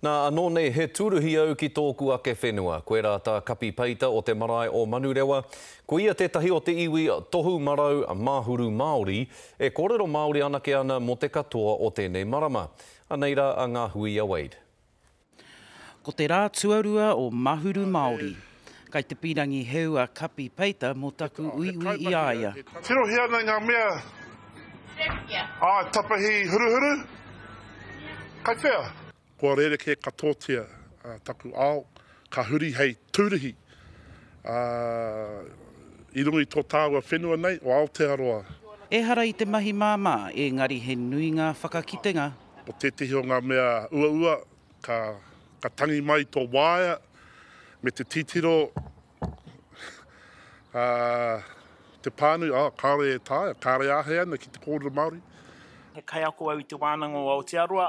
Nā, anō nei he tūruhi au ki tōku ake whenua. Koirā tā Kapi Peita o te marae o Manurewa. Ko ia tētahi o te iwi tohu marau Mahuru Māori e kōrero Māori anake ana mō te katoa o tēnei marama. Anei rā a Ngāhuia Wade. Ko te rā tuarua o Mahuru Māori. Kai te pīrangi heu a Kapi Peita mō taku uiui i a ia. Tirohia ana ngā mea, āe, tapahi huruhuru, kai whea? Kua rerekē katoatia taku ao, ka huri hei tūruhi i runga i tō tāua whenua nei o Aotearoa. Ehara i te mahi māmā, ēngari he nui ngā whakakitenga. Ko tētehi o ngā mea uaua, ka tangi mai tō waea me te titiro, ā, te pānui, ā, kāore e taea, kāore e āhei ana ki te kōrero Māori. He kaiako au i Te Wānanga o Aotearoa.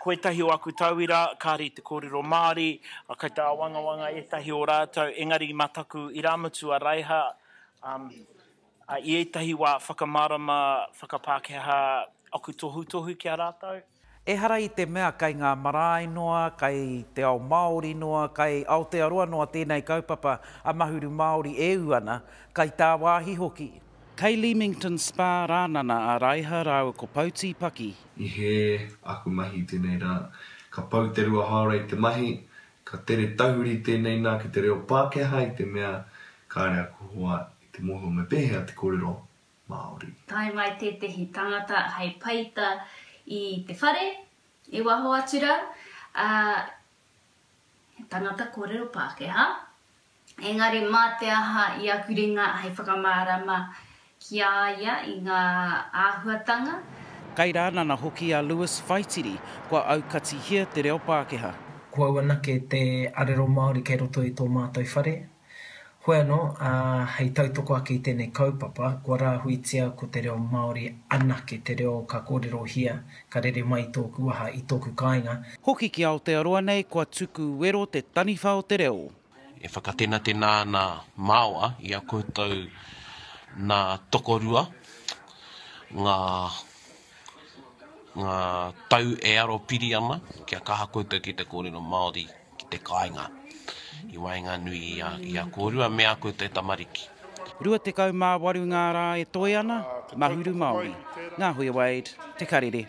Ko ētahi o aku tauira, kāre i te kōrero Māori, kei te āwangawanga ētahi o rātou, engari mā taku irāmutu a Raiha, i ētahi wā whakamārama, whakapākehā aku tohutohu ki a rātou. Ehara i te mea kei ngā marae noa, kei te ao Māori noa, kei Aotearoa noa tēnei kaupapa a Mahuru Māori e ū ana, kei tāwāhi hoki. Kei Leamington Spa, Rānana a Raiha rāua ko Pou Tīpaki. I hē aku mahi i tēnei rā. Ka pau te rua haora i te mahi, ka tere tahuri tēnei nā ki te reo Pākehā i te mea kāre aku hoa i te mōhio me pēhea te kōrero Māori. Tae mai tētehi tangata hei peita i te whare i waho atu rā, ā, he tangata kōrero Pākehā. Engari mā te aha i aku ringa hei whakamārama ki a ia i ngā āhuatanga. Kei Rānana hoki a Lewis Whaitiri, kua aukatihia te reo Pākehā. Ko au anake te arero Māori kei roto i tō mātou whare. Hoi anō, ā, hei tautoko ake i tēnei kaupapa, kua rāhuitia ko te reo Māori anake te reo ka kōrerohia, ka rere mai i tōku waha, i tōku kāinga. Hoki ki Aotearoa nei kua tuku wero te taniwha o te reo. E whakatenatena ana māua i a koutou nā tokorua ngā ngā tau e aro piri ana kia kaha koutou ki te kōrero Māori ki te kāinga i waenganui i a, i a kōrua me ā koutou tamariki. 28 ngā rā e toe ana, Mahuru Māori. Ngāhuia Wade, Te Karere.